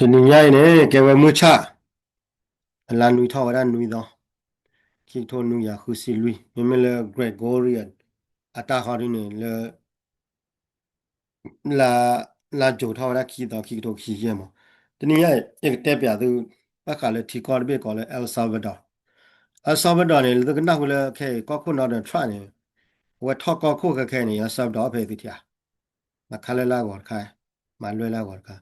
တနံၤညါအံၤန့ၣ် ကဲဝဲမုၢ်ဆၣ် အလါနွံထီၣ်ဝဲဒၣ်နွံသီ, ခံကထိနွံကယၤဃုဆံလွံၢ်, မ့မ့ၢ်လၢ Gregorian အတၢ်ဟီဒုန့ၣ် လၢ လါ လါကၠိၤထီၣ်ဝဲဒၣ်ခံသီ ခံကထိခံဆံယဲၢ်မး. တနံၤညါအံၤ ယကတဲပျးသု ဘၣ်ဃးလၢထံကီၢ်တဘ့ၣ်ကိးလၢ El Salvador. El Salvador န့ၣ် လၢသုကနၣ်ဃုာ်လၢခဲအံၤ ကီၢ်ခိၣ် Donald Trump န့ၣ် အဝဲထီၣ်ကီၢ်ခိၣ်ခဲခဲအံၤန့ၣ် El Salvador အိၣ်ဖဲသုထံဧါ မၤခါလၢလၢအဂီၢ်တခါ, မၤလွဲလၢအဂီၢ်တခါ,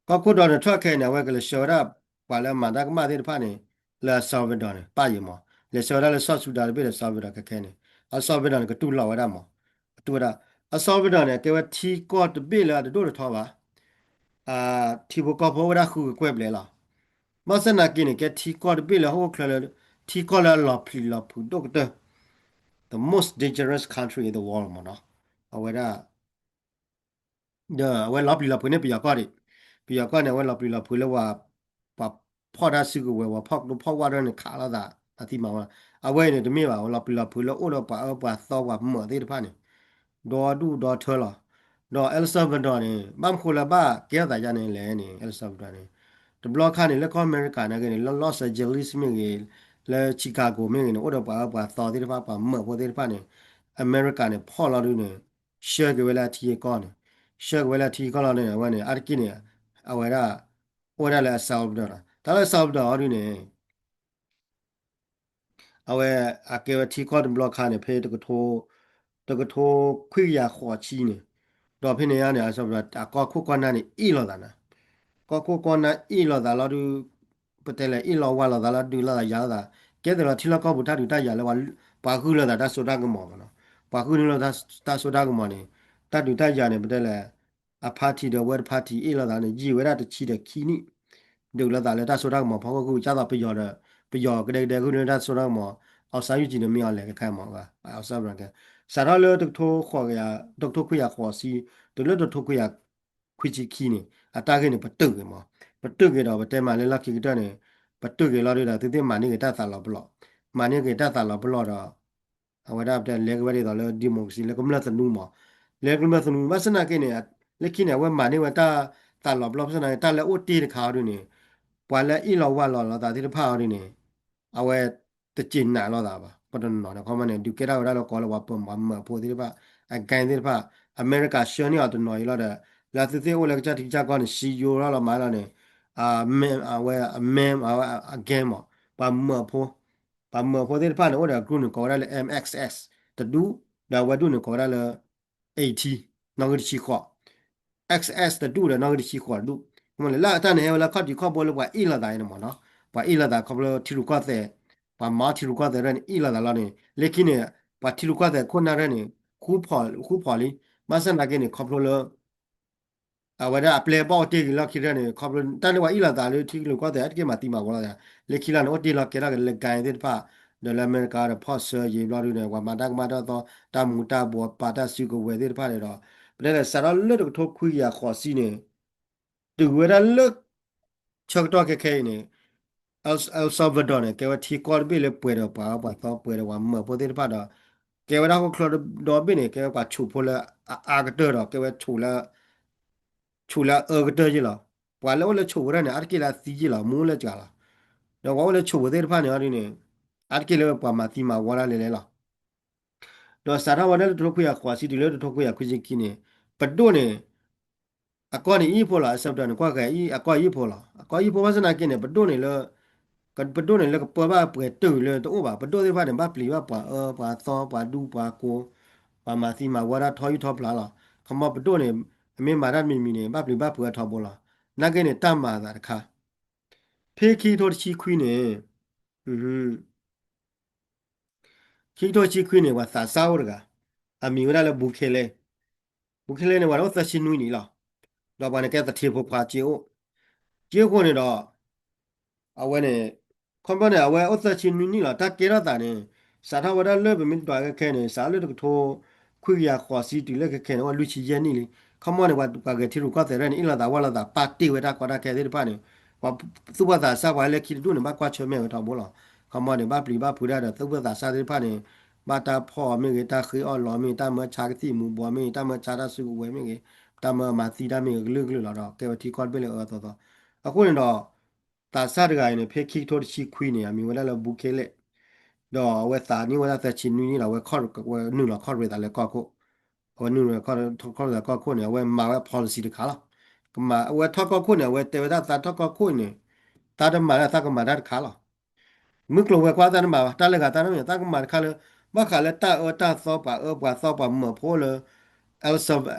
ကီၢ်ခိၣ် Donald Trump ခဲအံၤန့ၣ် အဝဲကလဲၤဆှၢဝဲဒၣ် ပှၤလၢအမၤတၢ်ကမၣ်သ့ၣ်တဖၣ်န့ၣ် လၢ El Salvador န့ၣ် ပၣ်ယံၤမး, လဲၤဆှၢဝဲဒၣ်လၢ South Sudan တဘ့ၣ်ဒီး El Salvador ခဲခဲန့ၣ် El Salvador န့ၣ် ကတူၢ်လိာ်ဝဲဒၣ်မး, ကတူၢ်ဝဲဒၣ် El Salvador န့ၣ် ကဲဝဲထံကီၢ်တဘ့ၣ်လၢအတဒိၣ်တထီဘၣ်, ထံဖိကီၢ်ဖိအိၣ်ဝဲဒၣ်ဃုကကွဲၢ်ဘျဲၣ်လီၤ. ဘၣ်ဆၣ်သနာ်က့န့ၣ် ကဲထံကီၢ်တဘ့ၣ်လၢဟီၣ်ခိၣ်ချၢလၢ ထံကီၢ်လၢအလီၤပျံၤလီၤဖုးဒိၣ်ကတၢၢ်, the most dangerous country in the world မးနီၤ, အဝဲဒၣ် ဒီးအဝဲလီၤပျံၤလီၤဖုးန့ၢ်ပယီၤကီၢ်ဒံး, ပယီၤကီၢ်န့ၣ် အဝဲလီၤပျံၤလီၤဖုးလၢပှၤ ပှၤဖီၣ်တၢ်စုကဝဲၤ ပှၤဖီၣ်ကျိဖီၣ်ဝါဒၣ်န့ၣ် ခးလိာ်သး အသံမၤဝဲ, အဝဲအံၤန့ၣ်တမ့ၢ်ဘၣ်, အဝဲလီၤပျံၤလီၤဖုးလၢအိၣ်ဒီးပှၤအၢပှၤသီပှၤမၢာ်သ့ၣ်တဖၣ်န့ၣ်, ဒီဒူၣ်ဒီထၢလီၤ. ဒီး El Salvador န့ၣ် ဘၣ်မနုၤဃိလၢဘၣ်ကဲထီၣ်သးယါန့ၣ်လဲၣ်န့ၣ် El Salvador န့ၣ် တဘျီခါန့ၣ် လၢကီၢ်အမဲရကၤနာ်က့န့ၣ် လၢ Los Angeles မ့ၢ်ဂ့ၤ, လၢ Chicago မ့ၢ်ဂ့ၤန့ၣ် အိၣ်ဒီးပှၤအၢပှၤသီသ့ၣ်တဖၣ် ပှၤမၢာ်ဖိသ့ၣ်တဖၣ်န့ၣ် အမဲရကၤန့ၣ် ဖီၣ်လီၤဒုန့ၣ် ဆှၢက့ၤဝဲလၢအထံအကီၢ်န့ၣ်, ဆှၢက့ၤဝဲလၢအထံအကီၢ်လီၤန့ၣ် အဝဲန့ၣ် အါတက့ၢ်န့ၣ် အဝဲဒၣ် အိၣ်ဝဲဒၣ်လၢ El Salvador ဒီး တၢ်လၢ El Salvador အီၤဒုန့ၣ် အဝဲအကဲဝဲထံကီၢ်တဘျီခါန့ၣ် ဖဲ တကထိခွံကယၤဃိးဆံန့ၣ်, ဒီးဖဲန့ၣ်ညါန့ၣ် အကီၢ်ခိၣ်ကီၢ်နၢ်န့ၣ် အ့ၣ်လိာ်သးန့ၣ်, ကီၢ်ခိၣ်ကီၢ်နၢ်အ့ၣ်လိာ်သးလီၤဒု ပတဲလဲၣ် အ့ၣ်လိာ်ဝါလိာ်သးလီၤ ဒုးလိာ်သးယၤလိာ်သး, ကဲသးလီၤထံလီၢ်ကီၢ်ပူၤတၢ်ဒုးတၢ်ယၤလၢ ပှၤဂုာ်လိာ်သးတၢ်စိတၢ်ကမီၤမးနီၤ, ပှၤဂုာ်န့ၢ်လိာ်သးတၢ်စိတၢ်ကမီၤန့ၣ်, တၢ်ဒုးတၢ်ယၤန့ၣ် ပတဲလဲၣ် အ party ဒီးဝဲတ party အ့ၣ်လိာ်သးန့ၣ် ယံာ်ဝဲဒၣ်တဆံဒီးခံနံၣ်, ဒုးလိာ်သးလၢတၢ်စိတၢ်ကမီၤဖီခိၣ် ဒ်သိးပယီၤဒီး ပယီၤကဒဲကဒဲဂုာ်န့ၢ်တၢ်စိတၢ်ကမီၤ, အောင်ဆန်းစုကြည်န့ၣ် မ့ၢ်အီၤလဲၣ် ခဲခဲမး, စးထီၣ်လၢတကထိဃိးကယၤ တကထိခွံကယၤဃိးဆံ တုၤလၢတကထိခွံကယၤခွံဆံခံန့ၣ် အတၢ်ဂ့ၢ်န့ၣ် ပတုာ်က့ၤမး, ပတုာ်က့ၤဒီး ပတဲမးလၢလီၢ်ခံကတၢၢ်န့ၣ် ပတုာ်က့ၤလီၤဒုဒီး သုသ့ၣ်မၤန့ၢ်က့ၤတၢ်သးလီၤပလီၢ်, မၤန့ၢ်က့ၤတၢ်သးလီၤပလီၢ်ဒီး အဝဲဒၣ်ပတဲလဲၤက့ၤဝဲဒ်သိးလၢ democracy လၢကမျၢၢ်သနူမး, လဲၤကမျၢၢ်သနူ ဘၣ်ဆၣ်သနာ်က့န့ၣ် လၢခံန့ၣ် အဝဲမၤန့ၢ်ဝဲတၢ်သးလီၤပလီၢ် ဘၣ်ဆၣ်သနာ်က့ တၢ်လၢအိၣ်တ့ၢ်တခါအီၤဒုန့ၣ် ပှၤလၢအ့ၣ်လိာ်ဝါလိာ်လိာ်သးသ့ၣ်တဖၣ်အီၤဒုန့ၣ် အဝဲတစံးနာ်လိာ်သးဘၣ်, ပတနီၤန့ၣ် ခီမီန့ၣ် ဒုးကဲထီၣ်ဝဲဒၣ်လၢကိးလၢပှၤပၢၤပှၤမၢာ်ဖိသ့ၣ်တဖၣ် အ gang သ့ၣ်တဖၣ်, အမဲရကၤဆှၢန့ၢ်အီၤတနီၤအံၤလီၤဒီး လၢသုသ့ၣ်အိၣ်လၢကစၢ်ထံကစၢ်ကီၢ်န့ၣ် စံယိၤလီၤလီၤမးလီၤန့ၣ် အဝဲအ man အဝဲအ gang မး, ပှၤမၢာ်ဖိ ပှၤမၢာ်ဖိသ့ၣ်တဖၣ်န့ၣ် အိၣ်ဒီးအ group န့ၣ် ကိးဝဲဒၣ်လၢ M X S တဒူၣ်, ဒီးအဝဲဒူၣ်န့ၣ် ကိးဝဲဒၣ်လၢ eighty နီၣ်ဂံၢ်တဆံဃိး, X S တဒူၣ်ဒီးနီၣ်ဂံၢ်တဆံဃိးတဒူၣ်, လၢအတၢ်န့ၣ်ဟဲဝဲလၢခီၣ်ထံးခီၣ်ဘိလၢပှၤအ့ၣ်လိာ်သးအံၤန့ၣ်မးနီၤ, ပှၤအ့ၣ်လိာ်သးခီဖျိထံရူၢ်ကီၢ်သဲး, ပှၤမၤထံရူၢ်ကီၢ်သဲးရဲၣ်န့ၣ် အ့ၣ်လိာ်သးလီၤန့ၣ် လၢခံန့ၣ် ပှၤထံရူၢ်ကီၢ်သဲးခိၣ်နၢ်ရဲၣ်န့ၣ် ဃူဖီၣ် ဃူဖီၣ်လံ, ဘၣ်ဆၣ်သနာ်က့န့ၣ် ခီဖျိလၢ အဝဲဒၣ်အပျဲၢ်ဘၣ်အိၣ်တ့ၢ်ဂ့ၤလီၢ်ခံရဲၣ်န့ၣ် ခီဖျိတၢ်န့ၣ်ပှၤအ့ၣ်လိာ်သးလၢထံရူၢ်ကီၢ်သဲး အတက့ၢ်မၤသံမၤဝီလိာ်သး, လၢခံလီၤန့ၣ် အိၣ်တ့ၢ်လီၤကဲထီၣ်က့ၤလၢ gang သ့ၣ်တဖၣ်, ဒီးလၢအမဲရကၤဒီးဖီၣ်ဆၢယံာ်ဘျီဒုန့ၣ် ပှၤမၤတၢ်ကမၣ်တၢ်သီ တၢ်မူၤတၢ်ဘှီး ပာ်တၢ်စုကဝဲၤသ့ၣ်တဖၣ်န့ၣ်ဒီး ပတဲလဲၣ် စးထီၣ်လၢတကထိခွံကယၤဃိးဆံန့ၣ် တုၤဝဲဒၣ်လၢ ဆၢကတီၢ်ခဲခဲအံၤန့ၣ် El Salvador န့ၣ် ကဲဝဲထံကီၢ်တဘ့ၣ်လၢပှဲၤဒီးပှၤအၢပှၤသီ ပှဲၤဒီးပှၤမၢာ်ဖိသ့ၣ်တဖၣ်ဒီး ကဲဝဲဒၣ်ဟီၣ်ခိၣ်ချၢဒီဘ့ၣ်န့ၣ် ကဲဝဲပှၤဆိးဖိလၢအအါကတၢၢ်ဒီး ကဲဝဲဆိးလၢ ဆိးလၢအအၢကတၢၢ်ယ့ၢ်လီၤ. ပှၤလၢအိၣ်လၢဆိးဖိတဖၣ်န့ၣ် အါတက့ၢ်လၢအသံယ့ၢ်လီၤ မူလၢစှၤလီၤ. ဒီးပှၤအိၣ်လၢဆိးဖိသ့ၣ်တဖၣ်န့ၣ်အီၤဒ်န့ၣ် အါတက့ၢ်လၢပှၤမၤသံမၤဝီတၢ်လဲၤလဲၤလီၤ. ဒီးစးထီၣ်ဝဲဒၣ်လၢတကထိခွံကယၤဃိးဆံတုၤလၢတကထိခွံကယၤခွံဆံခံန့ၣ် ပဒိၣ်န့ၣ် အကီၢ်န့ၣ်အံၤဖိလီၤ, El Salvador န့ၣ် ကွၢ်ဃဲၤအံၤ အကီၢ်အံၤဖိလီၤ. အကီၢ်အံၤဖိဘၣ်ဆၣ်သနာ်က့န့ၣ် ပဒိၣ်န့ၣ်လၢ ပဒိၣ်န့ၣ်လၢကပၢဘၣ်ပှဲၤတုာ်လၢတအိၣ်ဘၣ်. ပဒိၣ်သ့ၣ်တဖၣ်န့ၣ် ဘၣ်ပျံၤဘၣ်ပှၤအၢပှၤသီ ပှၤဒူပှၤကိး ပှၤမၤသံမၤဝီတၢ်ထီယူၢ်ထီဖျါလီၤ. ခီမီပဒိၣ်န့ၣ် အမ့ၢ်မၤတၢ်တမံၤမံၤန့ၣ် ဘၣ်ပျံၤဘၣ်ဖုးအထီဘိလီၤ. နာ်က့န့ၣ် တၢ်မၤအသးတခါ ဖဲခံကထိတဆံခွံန့ၣ် ခံကထိတဆံခွံန့ၣ် ပှၤသးစၢ်အိၣ်တဂၤ အမံၤဝဲဒၣ်လၢ Bukele, Bukele န့ၣ် ပှၤအိၣ်သၢဆံနွံနံၣ်လီၤ. ဒီးပှၤန့ၣ်ကဲသထ့ဖိခွါစ့အိၣ်, စ့အိၣ်ဃိန့ၣ်ဒီး အဝဲန့ၣ် ခီဖျိန့ၣ် အဝဲအိၣ်သၢဆံနွံနံၣ်လီၤ. တၢ်ကဲထီၣ်သးန့ၣ် စးထီၣ်ဝဲဒၣ်လၢပမ့ၢ်တဒွးခဲခဲန့ၣ် စးလၢတကထိခွံကယၤဃိးဆံတုၤလၢခဲခဲန့ၣ် အိၣ်လွံၢ်ဆံယဲၢ်နံၣ်လံ. ခီမီန့ၣ် ပှၤဂဲၤထံရူၢ်ကီၢ်သဲးရဲၣ်န့ၣ် အ့ၣ်လိာ်သးဝီလိာ်သး ပာ်တ့ၢ်ဝဲတၢ်ကီတၢ်ခဲသ့ၣ်တဖၣ်န့ၣ် ပှၤသူၣ်ဘီၣ်သးစၢ် ပှၤလၢခံတဒူၣ်န့ၣ် ဘၣ်ကွၢ်ဆၢၣ်မဲာ်ဝဲထီဘိလီၤ. ခီမီန့ၣ် ဘၣ်ပျံၤဘၣ်ဖုးတၢ်ဒီးသူၣ်ဘီၣ်သးစၢ်သ့ၣ်တဖၣ်န့ၣ် ဘၣ်တၢ်ဖီၣ်အီၤမ့ၢ်ဂ့ၤ တၢ်ဃ့အီၣ်လီၤမ့ၢ်ဂ့ၤ တၢ်မၢဆါကသံၣ်မူၤဘှီးမ့ၢ်ဂ့ၤ တၢ်မၢဆါတၢ်စုကဝဲၤမ့ၢ်ဂ့ၤ တၢ်မၢမၤသံတၢ်မ့ၢ်ဂ့ၤ ကလုာ်ကလုာ်လီၤဒီး ကဲဝဲထံကီၢ်တဘ့ၣ်လၢအအၢအသီသီ အဃိန့ၣ်ဒီး သးစၢ်တဂၤအံၤန့ၣ် ဖဲခံကထိတဆံခွံန့ၣ် အမံၤဝဲဒၣ်လၢ Bukele ဒီးအဝဲသးနံၣ်ဝဲဒၣ်သၢဆံနွံနံၣ်ဒီး အဝဲ အဝဲနုာ်လီၤခီၣ်ရ့သးလၢကီၢ်ခိၣ်, အဝဲနုာ်လီၤခီၣ်ရ့သးကီၢ်ခိၣ်န့ၣ် အဝဲမၤဝဲ policy တခါလီၤ. ကမၤ အဝဲထီၣ်ကီၢ်ခိၣ်န့ၣ် အဝဲတဲဝဲဒၣ်သးထီၣ်ကီၢ်ခိၣ်အံၤန့ၣ် သးတမၤလၢသးကမၤတၢ်တခါလီၤ. မုၢ်ကျိၤဝဲၤကွာ်သးတမၤဘၣ်, တၢ်လၢဂၤသးတမၤ, သးကမၤတခါလၢ ဘၣ်ဃးလၢတၢ်အၢတၢ်သီ ပှၤအၢပှၤသီပှၤမၢဖိလၢ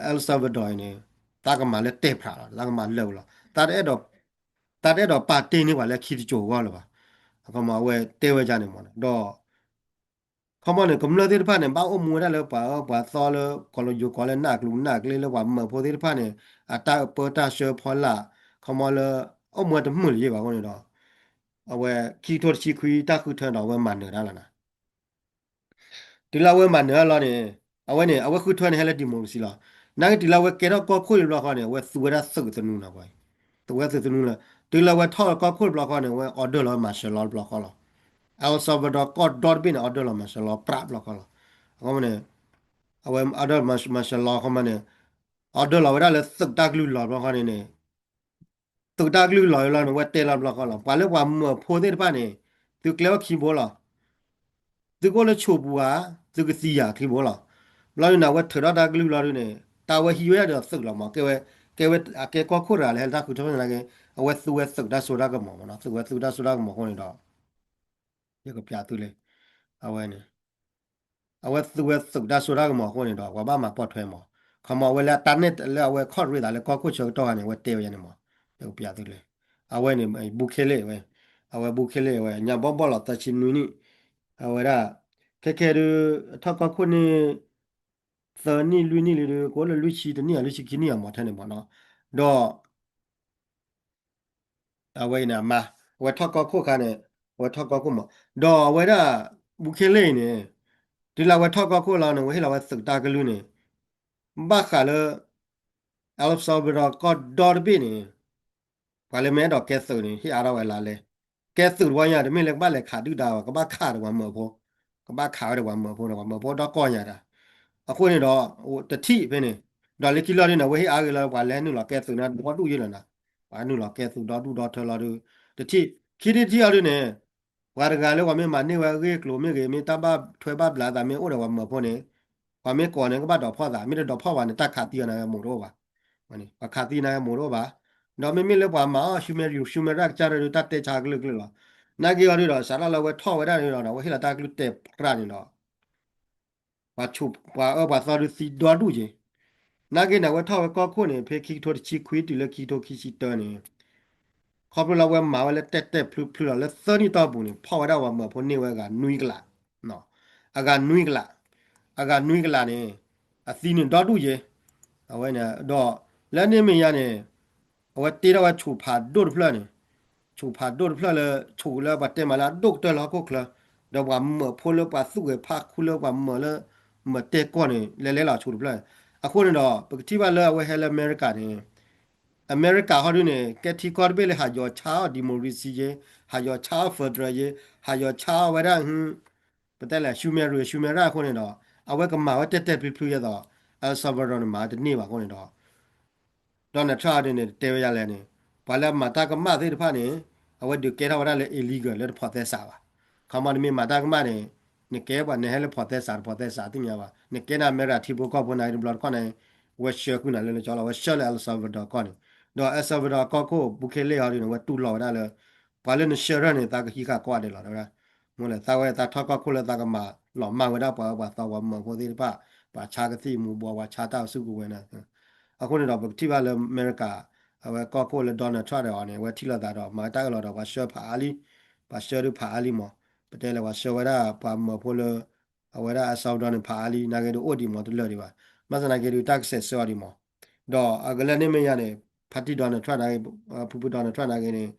El Salvador အံၤန့ၣ် သးကမၤလၢတဲာ်ဖြးလီၤ, သးကမၤလၢာ်လီၤ, သးတအဲၣ်ဒိး သးတအဲၣ်ဒိးပာ်တ့ၢ်န့ၢ်ပှၤလၢခံတစိၤအဂီၢ်လၢၤဘၣ်. အခီမီ အဝဲတဲဝဲဒ်န့ၣ်မး ဒီး ခီမီန့ၣ် ကမျၢၢ်သ့ၣ်တဖၣ်န့ၣ် ဘၣ်အိၣ်မူဝဲဒၣ်လၢပှၤအၢပှၤသီလၢ ကီၢ်လၢယိၤကီၢ်လၢနၢ်ကျူနၢ်ကျ့လၢပှၤမၢဖိသ့ၣ်တဖၣ်န့ၣ် အတၢ်ပၢတၢ်ဆှၢဖီလာ် ခီမီလၢ အိၣ်မူဝဲတမုာ်လၢၤဘၣ်အဃိန့ၣ်ဒီး အဝဲခံကထိတဆံခွံတၢ်ဃုထၢဒီး အဝဲမၤနၢၤတၢ်လီၤနၤ တုၤလၢအဝဲမၤနၢၤအလီၢ်န့ၣ် အဝဲန့ၣ် အဝဲဃုထၢန့ၣ်ဟဲလၢ democracy လီၤ. နာ်က့တုၤလၢအဝဲကဲထီၣ်ကီၢ်ခိၣ်လံဘျီဃီန့ၣ် အဝဲသူဝဲဒၣ်သုးသနူလီၤ. သူဝဲသုးသနူလီၤ. တုၤလၢအဝဲထီၣ်ကီၢ်ခိၣ်တဘျီဃီန့ၣ် အဝဲ order လီၤ martial law တဘျီဃီလီၤ. El Salvador ကီၢ်ဒီတဘ့ၣ်န့ၣ် order လီၤ martial law ပြးတဘျီဃီလီၤ. အဃိန့ၣ် အဝဲ order martial law ခီမီန့ၣ် order လီၤဝဲဒၣ်လၢသုးတၢ်ကလုၢ်လီၤတဘျီဃီန့ၣ်န့ၣ် သုးတၢ်ကလုၢ်လီၤလီၤန့ၣ် အဝဲတဲလီၤတဘျီဃီလီၤ. ပှၤလၢပှၤမၢဖိသ့ၣ်တဖၣ်န့ၣ် သုကျဲအိၣ်ခံဘိလီၤ. သုကအိၣ်လၢဆိးပူၤဧါ, သုကသံဧါခံဘိလီၤ. ဘျီဒုန့ၣ် အဝဲထုးထီၣ်တၢ်ကလုၢ်လီၤဒုန့ၣ် တၢ်ဝဲဟံးဝဲဒၣ်ဒီးသုးလီၤမး, ကဲဝဲ ကဲဝဲအကဲကီၢ်ခိၣ်တဂၤလၢဟဲလၢတၢ်ဃုထၢဖဲန့ၣ်က့ အဝဲသူဝဲသုးတၢ်စိတၢ်ကမီၤမးနီၤ, သူဝဲသုးတၢ်စိတၢ်ကမီၤအဃိန့ၣ်ဒီး ယကပျးသုလၢ အဝဲန့ၣ် အဝဲသူဝဲသုးတၢ်စိတၢ်ကမီၤအဃိန့ၣ်ဒီး ပှၤဘၣ်မၤပိာ်ထွဲမး, ခီမီအဝဲလၢတၢ်နဲၣ်လၢအဝဲခီၣ်ရ့သးလၢကီၢ်ခိၣ်ဆၢကတီၢ်ခါန့ၣ် အဝဲတဲဝဲယါန့ၣ်မး, ယကပျးသုလၢ အဝဲန့ၣ် ဘူးခဲလ့ၣ်ဝဲ, အဝဲဘူးခဲလ့ၣ်ဝဲ ညါဘီဘီၣ်လီၤသၢဆံနွံနံၣ်, အဝဲဒၣ် ခဲခဲဒုး ထီၣ်ကီၢ်ခိၣ်န့ၣ် သၢနံၣ်လွံၢ်နံၣ်လံဒုး ကအိၣ်လၢလွံၢ်ဆံတနံၣ်ဧါ လွံၢ်ဆံခံနံၣ်ဧါမးထဲန့ၣ်မးနီၤ, ဒီး အဝဲအံၤန့ၣ်အမါ, အဝဲထီၣ်ကီၢ်ခိၣ်အခါန့ၣ်, အဝဲထီၣ်ကီၢ်ခိၣ်မး, ဒီးအဝဲဒၣ် ဘူးခဲလ့ၣ်အံၤန့ၣ်, တုၤလၢအဝဲထီၣ်ကီၢ်ခိၣ်လီၤန့ၣ် အဝဲဟ့ၣ်လီၤဝဲသုးတၢ်ကလုၢ်န့ၣ်, ဘၣ်ဃးလၢ El Salvador ကီၢ်ဒီတဘ့ၣ်န့ၣ်, ပှၤလၢမ့ၢ်အဲၣ်ဒိးကဲသုးန့ၣ် ဟ့ၣ်အါထီၣ်ဝဲလါလဲ, ကဲသုးတဝီညါ တမ့ၢ်လၢကဘၣ်လဲၤခးဒုၣ်ဒါဘၣ်, ကဘၣ်ခးဒီးပှၤမၢဖိ, ကဘၣ်ခးဝဲဒီးပှၤမၢဖိန့ၣ် ပှၤမၢဖိဒီကီၢ်ညါတၢ်, အဃိန့ၣ်ဒီး တထံၣ်ဖဲန့ၣ်, ဒီးလၢခံလီၤဒုန့ၣ် အဝဲဟ့ၣ်အါဂ့ၤလီၤ ပှၤလဲၤနုာ်လီၤကဲသုးန့ၣ် ဒီဒူၣ်ယဲၢ်လီၤနၤ, ပှၤနုာ်လီၤကဲသုးဒီဒူၣ်ဒီထၢလီၤဒု, တထံၣ်, ခံထံၣ်တထံၣ်အီၤဒုန့ၣ်, ပှၤတဂၤလၢပှၤမ့ၢ်မၤန့ၢ်ဝဲအဂ့ၢ်အကျိၤမ့ၢ်ဂ့ၤ မ့ၢ်တၢ်ဘၣ်ထွဲဘၣ်ဘျးသးမ့ၢ်အိၣ်ဒီးပှၤမၢဖိန့ၣ်, ပှၤမ့ၢ်ကိးန့ၣ် ကဘၣ်ဒိးဖီၣ်သး, မ့ၢ်တဒိးဖီၣ်ဘၣ်န့ၣ် တၢ်ခးသံအီၤန့ၣ် မိၢ်တအိၣ်ဘၣ်, ပှၤခးသံန့ၣ် မိၢ်တအိၣ်ဘၣ်, ဒီးမ့မ့ၢ်လၢပှၤမၤအီၣ် human rights ကစၢ်ဒုး တၢ်တဲဆါကလုာ်ကလုာ်လီၤ, နာ်က့အီၤဒုဒီး စးထီၣ်လၢအဝဲထီၣ်ဝဲဒၣ်န့ၣ်ဒီး အဝဲဟ့ၣ်လီၤတၢ်ကလုၢ်တဲာ်ပြးန့ၣ်ဒီး ပှၤဆူး ပှၤအၢပှၤသီဒုးသံဒီဒူၣ်က့ၤ, နာ်က့န့ၣ် အဝဲထီၣ်ဝဲကီၢ်ခိၣ်န့ၣ် ဖဲခံကထိတဆံခွံတုၤလၢခံကထိခံဆံတၢန့ၣ်, ခီဖျိလၢအဝဲမၤဝဲလၢတဲာ်တဲာ်ဖျုးဖျုးလီၤ လၢသၢနံၣ်တီၢ်ပူၤန့ၣ် ဖီၣ်ဝဲဒၣ်ပှၤမၢဖိန့ၢ်ဝဲအဂၤနွံကလး, အဂၤနွံကလး, အဂၤနွံကလးန့ၣ်, အသံန့ၣ်ဒီဒူၣ်က့ၤ, အဝဲန့ၣ်ဒီး လၢန့ၣ်မဲာ်ညါန့ၣ် အဝဲတ့ထီၣ်ဝဲဆူးဖးဒိၣ်တဖျၢၣ်န့ၣ်, ဆူးဖးဒိၣ်တဖျၢၣ်လၢ ဆူးလၢပှၤတဲမးလၢအဒိၣ်ကတၢၢ်လၢဟီၣ်ခိၣ်ချၢ, ဒီးပှၤမၢဖိလၢပှၤသူၣ်ဂဲၤဖးခူလၢပှၤမၢလၢ မၢတဲကီၢ်န့ၣ် လဲၤလဲၤလီၤဆူးတဖျၢၣ်, အဃိန့ၣ်ဒီး ပကထံၣ်ဘၣ်လၢအဝဲဟဲလၢအမဲရကၤန့ၣ်, အမဲရကၤဟီဒုန့ၣ် ကဲထံကီၢ်တဘ့ၣ်လၢဟးယီၤဆါအီၣ် democracy ယဲ, ဟးယီၤဆါအီၣ် federal ယဲ, ဟးယီၤဆါအီၣ်ဝဲဒၣ် ပတဲလဲၣ် human rights, human rights အဃိန့ၣ်ဒီး အဝဲကမၤဝဲတဲာ်တဲာ်ဖျုးဖျုးယဲသိး El Salvador န့ၣ် မၤဝဲတန့ၢ်ဘၣ်အဃိန့ၣ်ဒီး Donald Trump ဒ်န့ၣ် တဲဝဲဒ်လဲၣ်န့ၣ်, ပှၤလၢအမၤတၢ်ကမၣ်သ့ၣ်တဖၣ်န့ၣ် အဝဲဒုးကဲထီၣ်ဝဲဒၣ်လၢ illegal လၢတဖိးသဲစးဘၣ်. ခီမီနမ့ၢ်မၤတၢ်ကမၣ်န့ၣ် နကဲပှၤနဟဲလၢဖိးသဲစးတဖိးသဲစးသ့ၣ်ညါဘၣ်, နကဲနၤအမဲရကၤထံဖိကီၢ်ဖိနၤတဘျီတခီၣ်န့ၣ် ဝဲဆှၢဃုာ်နၤလၢလၢကၠီလီၤ, ဝဲဆှၢလၢ El Salvador ကီၢ်န့ၣ်, ဒီး El Salvador ကီၢ်ခိၣ် ဘူးခဲလ့ၣ်ဟီဒ်န့ၣ် ဝဲတူၢ်လိာ်ဝဲဒၣ်လၢ ပှၤလၢနဆှၢထၢၣ်န့ၣ် သးကဟံးဃာ်ကိးဂၤဒဲးလီၤ တဲဝဲဒၣ် မ့ၢ်လဲၣ် သးဝဲသးထီၣ်ကီၢ်ခိၣ်လၢသးကမၤလီၤမၢ်ဝဲဒၣ်ပှၤအၢပှၤသီပှၤမၢဖိသ့ၣ်တဖၣ်, ပှၤဆါကသံၣ်မူၤဘှီး ပှၤဆါတၢ်စုကဝဲၤန့ၣ်, အဃိန့ၣ်ဒီး ပကထံၣ်ဘၣ်လၢအမဲရကၤ အဝဲကီၢ်ခိၣ်လၢ Donald Trump ဒီးအီၤန့ၣ် အဝဲထံၣ်လိာ်သးဒီး မၤတၢ်အၢၣ်လီၤဒီး ပှၤဆှၢဖးအါလံ, ပှၤဆှၢဒုးဖးအါလံမး, ပတဲလဲၣ် ပှၤဆှၢဝဲဒၣ်ပှၤမၢဖိလၢ အဝဲဒၣ် El Salvador န့ၣ် ဖးအါလံ နာ်က့ဒုးအိၣ်ဒံးမးတလၢာ်ဒံးဘၣ်, ဘၣ်ဆၣ်နာ်က့ဒုးတၢ်ကစဲးဆှၢအီၤဒံးမး, ဒီးအကလၢန့ၣ်မ့ၢ်ယါန့ၣ် ဖါတံၢ် Donald Trump နာ်က့, ဖုဖု Donald Trump နာ်က့န့ၣ်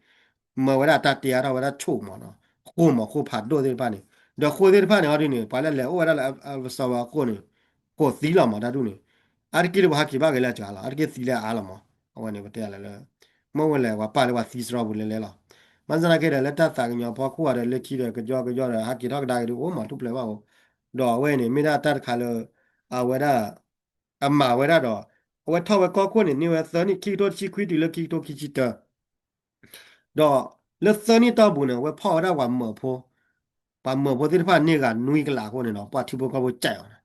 မၢဝဲဒၣ်တၢ်တ့အါထီၣ်ဝဲဒၣ်ဆိးမးနီၤ, ဃိမးဃိဖးဒိၣ်သ့ၣ်တဖၣ်န့ၣ်, ဒီးဃိသ့ၣ်တဖၣ်န့ၣ် ဟီဒုန့ၣ် ပှၤလၢလဲၤအိၣ်ဝဲဒၣ်လၢ El Salvador အဃိန့ၣ် ကိးသံလီၤမးတၢ်ဒုန့ၣ်, အါတက့ၢ်လၢပှၤဟးက့ၤဘၣ်က့ၤလၢအစှၤလီၤ, အါတက့ၢ်သံလၢအအါလီၤမး, အဝဲန့ၣ် ပတဲလဲၣ်လၢ မ့ၢ်ဝဲလဲၣ် ပှၤပာ်လၢပှၤသံစရီပူၤလဲၤလဲၤလီၤ, ဘၣ်ဆၣ်နာ်က့ဒီး လၢတၢ်သးကညီၤဖီခိၣ်ဒီး လၢခံဒီး ကယီကယီဒီး ဟးက့ၤထီၣ်ကဒါက့ၤဒုး အိၣ်မးထူၣ်ဖျဲးဘၣ်အိၣ်, ဒီးအဝဲန့ၣ် မ့ၢ်ဒၣ်တၢ်တခါလၢ အဝဲဒၣ် အမၤဝဲဒၣ်ဒီး အဝဲထီၣ်ဝဲကီၢ်ခိၣ်န့ၣ် န့ၢ်ဝဲသၢနံၣ် ခံကထိတဆံခွံတုၤလၢခံကထိခံဆံတၢ ဒီးလၢသၢနံၣ်တီၢ်ပူၤန့ၣ် အဝဲဖီၣ်ဝဲဒၣ်ပှၤမၢဖိ, ပှၤမၢဖိသ့ၣ်တဖၣ်န့ၢ်ဂၤနွံကလးအဃိန့ၣ်ဒီး ပှၤထံဖိကီၢ်ဖိကၠဲးအီၤန့ၣ်,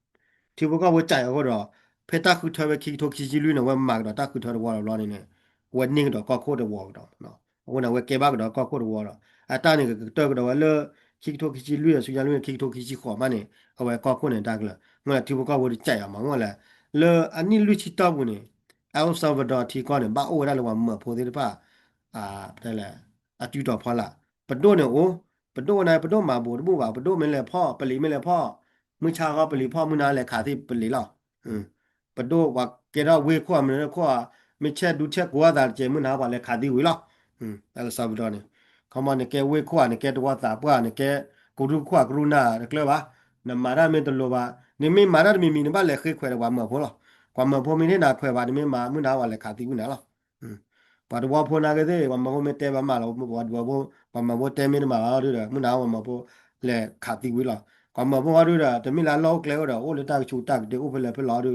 ထံဖိကီၢ်ဖိကၠဲးအီၤအဃိဒီး ဖဲတၢ်ဃုထၢဖဲခံကထိခံဆံလွံၢ်န့ၣ် အဝဲမၤကဒီးတၢ်ဃုထၢတဝီလီၤဘျီန့ၣ်န့ၣ် အဝဲန့ၢ်ကဒီးကီၢ်ခိၣ်တဝီကဒီး, အဃိန့ၣ် အဝဲကဲဘၣ်ကဒီးကီၢ်ခိၣ်တဝီဒီး အတၢ်န့ၣ်ကကတၢၢ်ကဒီးဝဲလၢ ခံကထိခံဆံလွံၢ် ဆူညါလွံၢ်န့ၣ် ခံကထိခံဆံဃိးမးန့ၣ် အဝဲကီၢ်ခိၣ်န့ၣ်တၢ်ကလၢာ် မ့ၢ်လၢထံဖိကီၢ်ဖိတကၠဲးအီၤမး မ့ၢ်လၢ လၢအနံၣ်လွံၢ်ဆံတီၢ်ပူၤန့ၣ် El Salvador ထံကီၢ်န့ၣ် ဘၣ်အိၣ်ဝဲဒၣ်လၢပှၤမၢဖိသ့ၣ်တဖၣ် တဲလဲၣ် အစုတီၤဖီလာ်, ပဒိၣ်န့ၣ်အိၣ်, ပဒိၣ်ဝဲန့ၣ် ပဒိၣ်မၤဘူးတဘူၣ်ဘၣ်, ပဒိၣ်မ့ၢ်လဲၤဖီၣ် ပလံၤမ့ၢ်လဲၤဖီၣ်, မုၢ်ဆါဃီပလံၤဖီၣ် မုၢ်နၤလဲၤခးသံပလံၤလီၤ. ပဒိၣ်ပှၤကဲထီၣ်ဝ့ၢ်ခိၣ်ဧါ မနုၤခိၣ်ဧါ, မ့ၢ်ဆဲးဒူဆဲးကိးအသးတကဲး မုၢ်နၤပှၤလဲၤခးသံဝံၤလီၤ. El Salvador န့ၣ် ခီမီန့ၣ်ကဲဝ့ၢ်ခိၣ်ဧါ နကဲတဝီသးပှၢ် နကဲကရူၢ်ခိၣ်ဧါကရူၢ်နၤတကျၢၤဘၣ်, နမၤတၢ်မ့ၢ်တလိၤဘၣ်, နမ့ၢ်မၤတၢ်တမံၤမံၤ နဘၣ်လဲၤဃ့ခွဲးဒီးပှၤမၢဖိလီၤ. ပှၤမၢဖိမ့ၢ်တဟ့ၣ်နၤခွဲးဘၣ် နမ့ၢ်မၤ မုၢ်နၤပှၤလဲၤခးသံဝံၤနၤလီၤ. ပှၤတဝီဖိနာ်က့သ့ၣ် ပှၤမၢဖိမ့ၢ်တဲဘၣ်မးလီၤ ပှၤတဝီဖိ ပှၤမၢဖိတဲမ့ၢ်တမၤဘၣ်ဒုဒီး မုၢ်နၤပှၤမၢဖိလဲၤခးသံဝံၤလီၤ. ပှၤမၢဖိဟီဒုဒီး တမ့ၢ်လၢအလီၢ်အိၣ်ကျဲအိၣ်ဒီး အိၣ်လၢတၢ်ကဆူးတၢ်ကတ့ၢ် အိၣ်ဖဲလဲၣ်ဖဲလဲၣ်ဟီဒု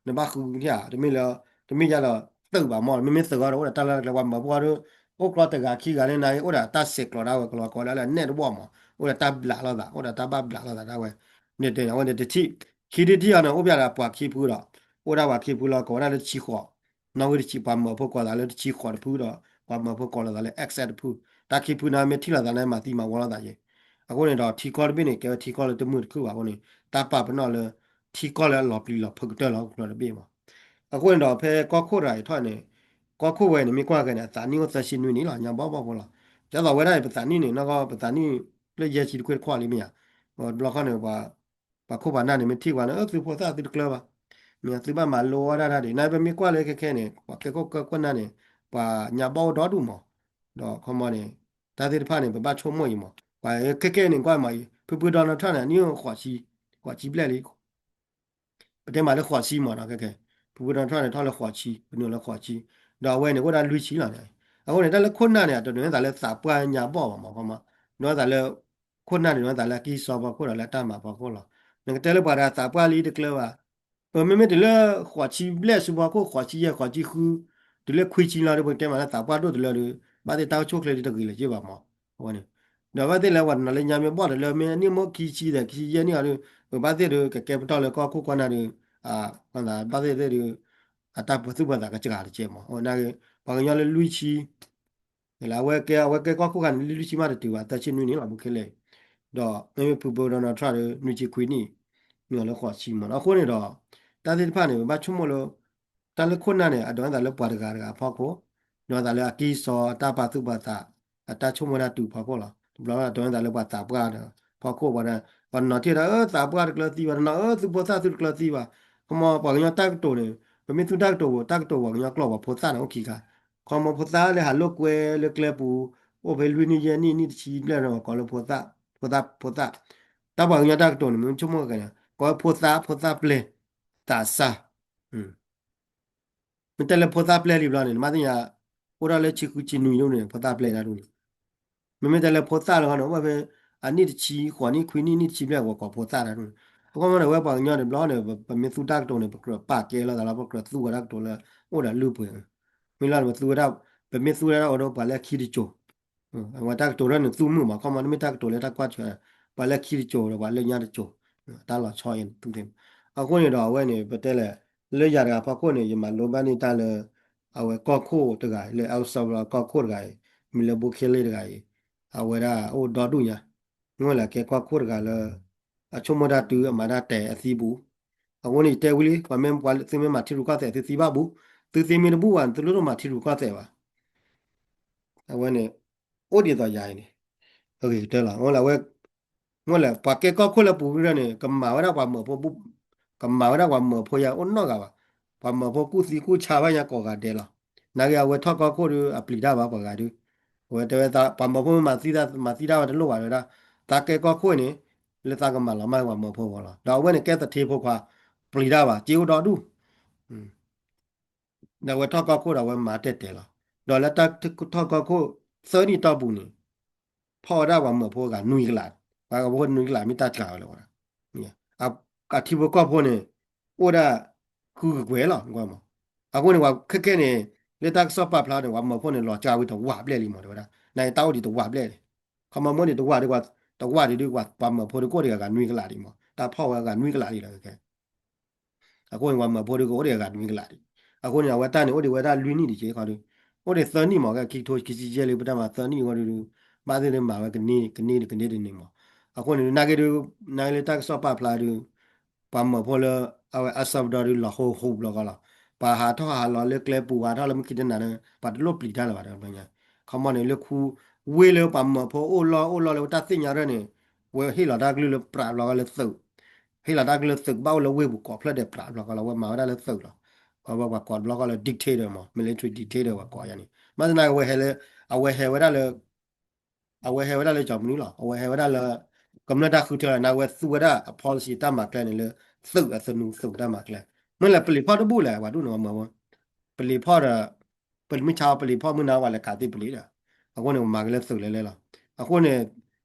နဘၣ်ဃုထံၣ်ဧါ တမ့ၢ်လၢ တမ့ၢ်ယါဒီးသုးဘၣ်မး မ့မ့ၢ်သုးဟီဒီး အိၣ်ဒီးတၢ်လၢကျဲ ပှၤမၢဖိဟီဒု အိၣ်ကျီတဂၤခံဂၤလၢနၤ အိၣ်ဒီးတၢ်ဆဲးကျိးဒၣ်ဝဲ ကလီၤကိးဒၣ်လၢအနဲၣ်တဝီၢ်မး အိၣ်ဒီးတၢ်ဘျးလိာ်သး အိၣ်ဒီးတၢ်ဘၣ်ဘျးလိာ်သးဒၣ်ဝဲ န့ၣ်တဲအဝဲန့ၣ်တထံၣ် ခံထံၣ်တထံၣ်အီၤန့ၣ် အိၣ်ဘၣ်ဒီးပှၤခံဖုဒီး အိၣ်ဒၣ်ပှၤခံဖုလီၤ ကိးဝဲဒၣ်လၢတဆံဃိး နီၣ်ဂံၢ်တဆံ ပှၤမၢဖိကိးသးလၢတဆံဃိးတဖုဒီး ပှၤမၢဖိကိးလိာ်သးလၢ X X တဖု တၢ်ခံဖုန့ၣ်မ့ၢ်ထံၣ်လိာ်သးန့ၣ် မၤသံမၤဝီလိာ်သးယဲ အဃိန့ၣ်ဒီး ထံကီၢ်တဘ့ၣ်န့ၣ် ကဲဝဲထံကီၢ်လၢတမုာ်တခုဘၣ်အဃိန့ၣ် တၢ်ပာ်ပနီၣ်လၢ ထံကီၢ်လၢအလီၤပျံၤလီၤဖုးကတၢၢ်လီၤတဘ့ၣ်မး အဃိန့ၣ်ဒီး ဖဲကီၢ်ခိၣ်တဂၤအံၤထီၣ်န့ၣ် ကီၢ်ခိၣ်ဝဲန့ၣ် မ့ၢ်ကွၢ်က့ၤန့ၣ် အသးနံၣ်အိၣ်သၢဆံနွံနံၣ်လီၤ ညါဘီဘီဖိလီၤ ဒ်သိးဝဲဒၣ်န့ၣ် ပသးနံၣ်န့ၣ် နီၢ်ကီၢ် ပသးနံၣ်လၢယဲၢ်ဆံတခွ့ၣ်တခွးလံမ့ၢ်ဧါ တဘျီဃီန့ၣ် ပှၤခိၣ်ပှၤနၢ်န့ၣ် မ့ၢ်ထံၣ်ပှၤန့ၣ် အၢ သုဖိသၣ်သုတကျၢၤဘၣ် မ့ၢ်သုဘၣ်မၤလိအီၣ်ဒၣ်တၢ်ဒ် နပမ့ၢ်ကွၢ်လၢခဲခဲန့ၣ် ပှၤကဲခိၣ်ကၢခိၣ်နၢ်န့ၣ် ပှၤညါဘီအိၣ်ဒီဒူၣ်မး ဒီးခီမီန့ၣ် တၢ်သ့ၣ်တဖၣ်န့ၣ် ပဘၣ်ဆိကမိၣ်အံၤမး ပှၤခဲခဲန့ၣ် ကွၢ်မးအံၤ ဖုဖု Donald Trump န့ၣ် အနံၣ်အိၣ်ဃိးဆံ ဃိးဆံဘျဲၣ်လံ ပတဲမးလၢဃိးဆံမးနီၤ ခဲခဲ ဖုဖု Donald Trump န့ၣ် ထီၣ်လၢဃိးဆံ ပနုာ်လၢဃိးဆံ ဒီးအဝဲန့ၣ် အိၣ်ဒၣ်လွံၢ်ဆံလီၤန့ၣ် အဃိန့ၣ် တၢ်လၢခိၣ်နၢ်န့ၣ် အတဒိးန့ၢ်သးလၢသးပှၢ်ညါဘီၣ်ဘၣ်မး ခီမီ ဒိးန့ၢ်သးလၢ ခိၣ်နၢ်န့ၣ် ဒိးန့ၢ်သးလၢအကံၢ်စီဖီခိၣ်ဒီးလၢအတၢ်မၤဖီခိၣ်လီၤ နကတဲလၢပှၤဒီးသးပှၢ်လံတကျၢၤဘၣ် မ့မ့ၢ်တုၤလၢဃိးဆံဘျဲၣ်ဆူဖီခိၣ် ဃိးဆံယဲၢ် ဃိးဆံဃု တုၤလၢခွံဆံလီၤဒီး ပကတဲမးလၢသးပှၢ်ဒိၣ်တလၢဒီး ဘၣ်သ့ၣ်တၢ်အိၣ်ဆူၣ်အိၣ်ချ့လံတဂ့ၤလၢၤက့ဘၣ်မး အဝဲန့ၣ် ဒီးဘၣ်သ့ၣ်လၢပှၤတနီၤလၢညါမ့ၢ်ဘီၣ်တလၢ မ့ၢ်အနံၣ်မိၢ်ခံဆံဒီး ခံဆံယဲၢ်နံၣ်အီၤဒီး ပဘၣ်သ့ၣ်ဒီး ကကဲပတီၢ်လၢကီၢ်ခိၣ်ကီၢ်နၢ်ဒီး ဘၣ်သ့ၣ်သ့ၣ်ဒီး အတၢ်ပသူၣ်ပသးကစှၤတကဲမး အဝဲန့ၣ် ပှၤကညီလၢလွံၢ်ဆံ လၢအဝဲကဲ အဝဲကဲကီၢ်ခိၣ်ခါန့ၣ် လံလွံၢ်ဆံမးတတုၤဘၣ် သၢဆံနွံနံၣ်လီၤ ဘူးခဲလၢာ်အံၤ ဒီးမ့မ့ၢ်ဖုဖု Donald Trump ဒီး နွံဆံခွံနံၣ် နုာ်လီၤလၢဃိးဆံမးနီၤ အဃိန့ၣ်ဒီး တၢ်သ့ၣ်တဖၣ်န့ၣ် ပဘၣ်ဆိကမိၣ်လၢ တၢ်လၢခိၣ်နၢ်န့ၣ် အဒိးန့ၢ်သးလၢပှၤတဂၤတဂၤအဖီခိၣ် ဒိးန့ၢ်သးလၢအကံၢ်စီ အတၢ်ပာ်သူၣ်ပာ်သး အတၢ်ဆိကမိၣ်တၢ်တုၤဖီခိၣ်လီၤ တဘျီဒိးန့ၢ်သးလၢပှၤသးပှၢ်ဒီး ဖီခိၣ်ပှၤဒီး ပှၤတနီၤထံၣ်ဒီး အၢ သးပှၢ်တကျၢၤသံဘၣ် တနီၤ အၢ သုဖိသၣ်သုတကျၢၤသံဘၣ် ခီမီပှၤကညီတၢ်ကတိၤန့ၣ် ပမ့ၢ်သူတၢ်ကတိၤ တၢ်ကတိၤပှၤကညီကျိာ်ပှၤဖိသၣ်န့ၣ် အိၣ်ခံခါ ခီမီဖိသၣ်လၢဟးလိာ်ကွဲလၢကျဲပူၤ အိၣ်ဖဲလွံၢ်နံၣ်ယဲၢ်နံၣ် နံၣ်တဆံဘျဲၣ်ဒီး ကိးလၢဖိသၣ် ဖိသၣ် ဖိသၣ် တၢ်ပှၤကညီတၢ်ကတိၤန့ၣ် မ့ၢ်ဆိကမိၣ်ကဲန့ၣ် ကိးဖိသၣ် ဖိသၣ်ပျဲၢ် သးစၢ် မ့ၢ်တဲလၢဖိသၣ်ပျဲၢ်လံဘျီန့ၣ် နမ့ၢ်သ့ၣ်ညါ အိၣ်ဒၣ်လၢဆံဃုဆံနွံဒ်န့ၣ် ဖိသၣ်ပျဲၢ်တၢ်ဒ်န့ၣ် မ့မ့ၢ်တဲလၢဖိသၣ်လၢဃီန့ၣ် အိၣ်ဝဲဖဲ အနံၣ်တဆံ ဃိးနံၣ် ခွံနံၣ် နံၣ်တဆံဘျဲၣ် ပှၤကိးဖိသၣ်တၢ်ဒ်န့ၣ် အဃိမ့ၢ်န့ၣ် ဝဲပှၤကညီတဘျီန့ၣ် ပမ့ၢ်သူတၢ်ကတိၤန့ၣ် ပကြၢးပာ်ကဲလိာ်သးလီၤ ပကြၢးသူဝဲဒၣ်ကတိၤလၢ အိၣ်ဒီးလုၢ်ပှ့ၤ မ့ၢ်လီၤန့ၣ် ပသူဝဲဒၣ် ပမ့ၢ်သူဝဲဒၣ်အိၣ်ဒီးပှၤလၢခံတစိၤ အဝဲတၢ်ကတိၤလၢနသူမုၣ်မး ခီမီ နမ့ၢ်တၢ်ကတိၤလၢတၢ်ကွၢ်ဆၢ ပှၤလၢခံတစိၤဒီးပှၤလၢညါတစိၤ တၢ်လီၤဆီအံၤသူသ့ၣ်မး အဃိန့ၣ်ဒီးအဝဲန့ၣ် ပတဲလဲၣ် လၢယၤတဂၤဖီခိၣ်န့ၣ် ယမၤလိဘၣ်န့ၢ်တၢ်လၢ အဝဲကီၢ်ခိၣ်တဂၤအံၤ လၢ El Salvador ကီၢ်ခိၣ်တဂၤအံၤ မံၤလၢ Bukele တဂၤအံၤ အဝဲဒၣ်အိၣ်ဒီဒူၣ်ညါ မ့ၢ်လၢကဲကီၢ်ခိၣ်တဂၤလၢ အဆိကမိၣ်တၢ်တုၤ အမၤတၢ်တဲာ်အသံပူၤ အဃိန့ၣ် ယတဲဝံၤလံ ပှၤမ့ၢ်ပှၤသုမ့ၢ်မၤထံရူၢ်ကီၢ်သဲး သုသံဘၣ်ပူၤ သုသံမ့ၢ်တဘူၣ်ဘၣ် သုတလိၣ်မၤထံရူၢ်ကီၢ်သဲးဘၣ် အဝဲန့ၣ် အိၣ်ဒ်သိးယၤအံၤန့ၣ် အဂ့ၤကတၢၢ်လီၤ အဝဲ မ့ၢ်လဲၣ် ပှၤကဲကီၢ်ခိၣ်လၢပူၤကရၢန့ၣ် ကမၤဝဲဒၣ်ပှၤမၢဖိ ကမၤဝဲဒၣ်ပှၤမၢဖိယါအိၣ်နီတဂၤဘၣ် ပှၤမၢဖိကူၣ်သံကူၣ်ဆါဘၣ်ညါကိးဂၤဒဲးလီၤ နာ်က့အဝဲထီၣ်ကီၢ်ခိၣ်ဒီး အပျံၤတၢ်ဘၣ်ပှၤဂၤဒုး အဝဲတဲဝဲ ပှၤမၢဖိမ့ၢ်မၤသံတၢ်ဝဲတလိၣ်ဘၣ်ဝဲဒၣ် သးကဲကီၢ်ခိၣ်န့ၣ် လၢသးကမၤလီၤမၢ်ပှၤမၢဖိအဂီၢ်လီၤ ဒီးအဝဲန့ၣ်ကဲသထ့ဖိခွါ ပျံၤတၢ်ဘၣ် စ့အိၣ်ဒီဒူၣ် ဒီးအဝဲထီၣ်ကီၢ်ခိၣ်ဒီးအဝဲမၤတဲာ်တဲာ်လီၤ ဒီးလၢတၢ်ထီၣ်ကီၢ်ခိၣ် သၢနံၣ်တီၢ်ပူၤန့ၣ် ဖီၣ်ဝဲဒၣ်ပှၤမၢဖိဂၤနွံကလး ပှၤကဖိနွံကလးမ့ၢ်တၢ်စှၤဝဲလၢၤဘၣ် အထံဖိကီၢ်ဖိန့ၣ် အိၣ်ဒၣ်ဃုကကွဲၢ်လီၤ ကွၢ်မး အဃိန့ၣ် ပှၤခဲခဲန့ၣ် လၢတၢ်ကစီၣ်ပာ်ဖျါန့ၣ် ပှၤမၢဖိန့ၣ် လီၤစှၤဝံၤတဝးဘျဲၣ်လံမး တဲဝဲဒၣ် နတၢ်အိၣ်ဒံးတဝးဘျဲၣ်လံ. ခီမီမီန့ၣ် တဝးဒံး တဝးဒံးဒုး ပှၤမၢဖိဒုးကအိၣ်ဒံးအဂၤနွံကလးဒံးမး တၢ်ဖီၣ်ဝဲအဂၤနွံကလးဒံးလီၤခဲ အဃိန့ၣ် ပှၤမၢဖိဒုးကအိၣ်ဒံးအဂၤနွံကလးဒံး. အဃိန့ၣ် အဝဲတၢ်န့ၣ် အိၣ်ဒံးဝဲဒၣ်လွံၢ်နံၣ်ဒံးက့ၤခီဒုး အိၣ်ဒံးသၢနံၣ်မး ကဲခံကထိခံဆံယဲၢ်လံ ပတၢ်မၤသၢနံၣ်အဃိဒုး ဘၣ်သ့ၣ်သ့ၣ်မၤဝဲကန့ၢ်ကန့ၢ်တကန့ၢ်တန့ၢ်မး. အဃိန့ၣ် နာ်က့ဒုး နာ်က့လၢတၢ်ကစီၣ်ပာ်ဖျါဒုး ပှၤမၢဖိလၢ အဝဲ El Salvador ဒုး လီၤဟိဟူဘျီဃီလီၤ. ပှၤဟးထီၣ်ဟးလီၤလၢကျဲပူၤ ဟးထီၣ်လၢမုၢ်ခံတနၤန့ၣ် ပှၤတလိၣ်ပျံၤတၢ်လၢၤဘၣ် တဘျီညါ ခီမီန့ၣ် လၢခူ ဝ့ၢ်လၢပှၤမၢဖိအိၣ်လီၢ်အိၣ်လီၢ်လၢတၢ်သ့ၣ်ညါရၢၢ်န့ၣ် ဝဲဟ့ၣ်လီၤတၢ်ကလုၢ်လၢပြးဘျီဃီလၢသုး ဟ့ၣ်လီၤတၢ်ကလုၢ်လၢသုး ကဘၣ်အိၣ်လၢဝ့ၢ်ပူၤကိးဖျၢၣ်ဒဲးပြးဘျီဃီလီၤ ဝဲမၤဝဲဒၣ်လၢသုးလီၤ. အဝဲပှၤကိးတဘျီဃီလၢ dictator မး military dictator ပှၤကိးယၤန့ၣ် ဘၣ်ဆၣ်သနာ်က့ အဝဲဟဲလၢ အဝဲဟဲဝဲဒၣ်လၢ အဝဲဟဲဝဲဒၣ်လၢကၠီမနုၤလီၤ အဝဲဟဲဝဲဒၣ်လၢ ကမျၢၢ်တၢ်ဃုထၢလီၤ နာ်က့ဝဲသူဝဲဒၣ်အ policy တၢ်မၤကျဲန့ၣ်လၢ သုးအသနူသုးတၢ်မၤကျဲ မ့ၢ်လဲၣ်ပလံၤဖီၣ်တဘူၣ်လဲၣ် ပှၤဒူၣ်န့ၣ်မး ပလံၤဖီၣ်ဒီး ပမ့ၢ်ဆါပလံၤဖီၣ်မုၢ်နၤပှၤလဲၤခးသံပလံၤဒီး အဃိန့ၣ် ပမၤက့ၤလၢသုးလဲၤလဲၤလီၤ. အဃိန့ၣ်